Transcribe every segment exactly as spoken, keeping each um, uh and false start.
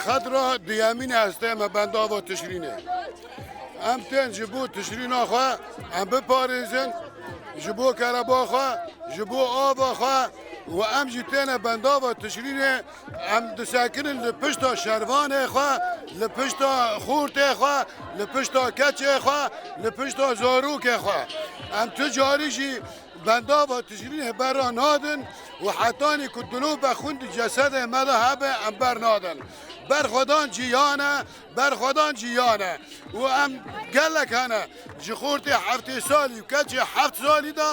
Qedra duyemîn e, ez tême bendava Tişrînê. Em tên ji bo Tişrîna xwe em biparêzin, ji bo kereba xwe, ji bo ava xwe û em jî têne bendava Tişrînê, em disekinin li pişta şervanê xwe, li pişta xortê xwe, li pişta keçê xwe, li pişta zarokê xwe. Em tu carî jî bendava Tişrînê bera nadin û hetanî ku dilû be xwin di cesedê me de hebe, em ber nadin. Berxwedan ciyan e, berxwedan ciyan e. Û em gelek hene ji xortê heftê salî û keçê heft salî de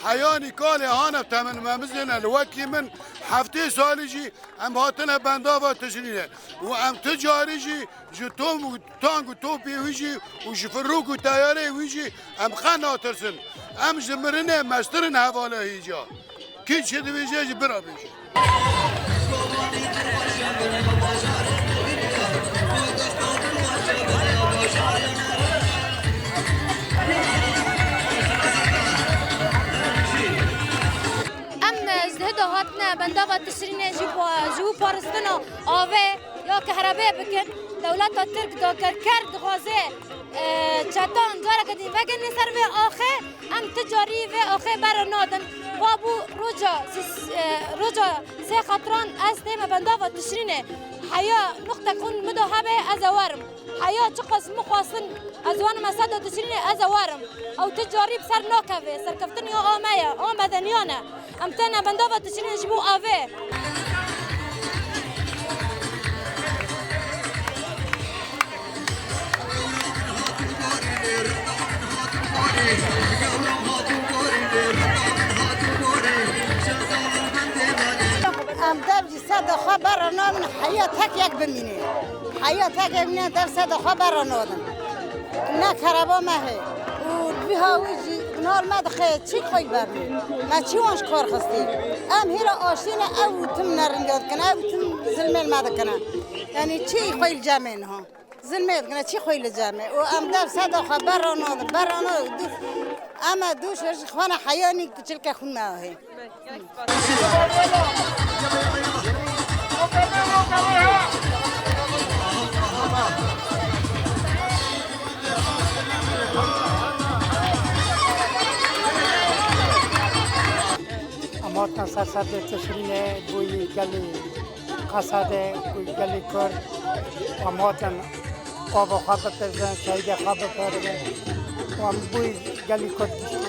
heyanî kalê hane temin memizêne li wekî min heftê salî jî em hatine bendava Tişrînê. Û em tu carî jî ji tom û tang û topê wî jî û ji firok û teyarê wî jî em qe natirsin. Em ji mirinê mestir in hevalê hîca. Kî çi dibêje jî bira bêje. Em, e, ji dihê de hatine bendava Tişrînê jî pa-, ji bo paristina avê ya kehrebê bikin. Dewleta Tirk dagirker dixwaze, e, çetan careke din vegerîne ser vê axê. Em ti carî vê axê bere nadin. Va bû roja sîs-, e, roja sê xetiran ez tême bendava Tişrînê. Heya nuqtek xwe min da hebe ez ê werim. Heya çiqas min xwestin ez wenime seda Tişrînê ez ê werim. Ew ti carî bi ser nakeve. Serkeftin ya a me ye, a medeniyan e. Em têne bendava Tişrînê ji bo avê. Em dev jî seda xwe bera nadin heya tek yek bimîne. Heya tek yek bimîne dev seda xwe bera nadin. Ne kereba me heye. Û vî hawî jî nal me dixe çi xwe bernî. Me çi wan ji kar xistî. Em hîra aştî ne ew tim ne ringa dikine, ew tim zilmên me dikine. Yanî çi xwe li cemê niha. Zilmê dikine, çi xwe li cemê. Û em dev seda xwe bera nadin, bera nadin. Du, em e du şer ji xwe ne heyanî çilke xwe me ahê. Em hatin ser sedê Tişrînê bûyî gelî Qesedê ku gelî Kurd em hatin ava xwe bipirzin, şehîdê xwe bipirzin û em bûyî gelî Kurd giştî.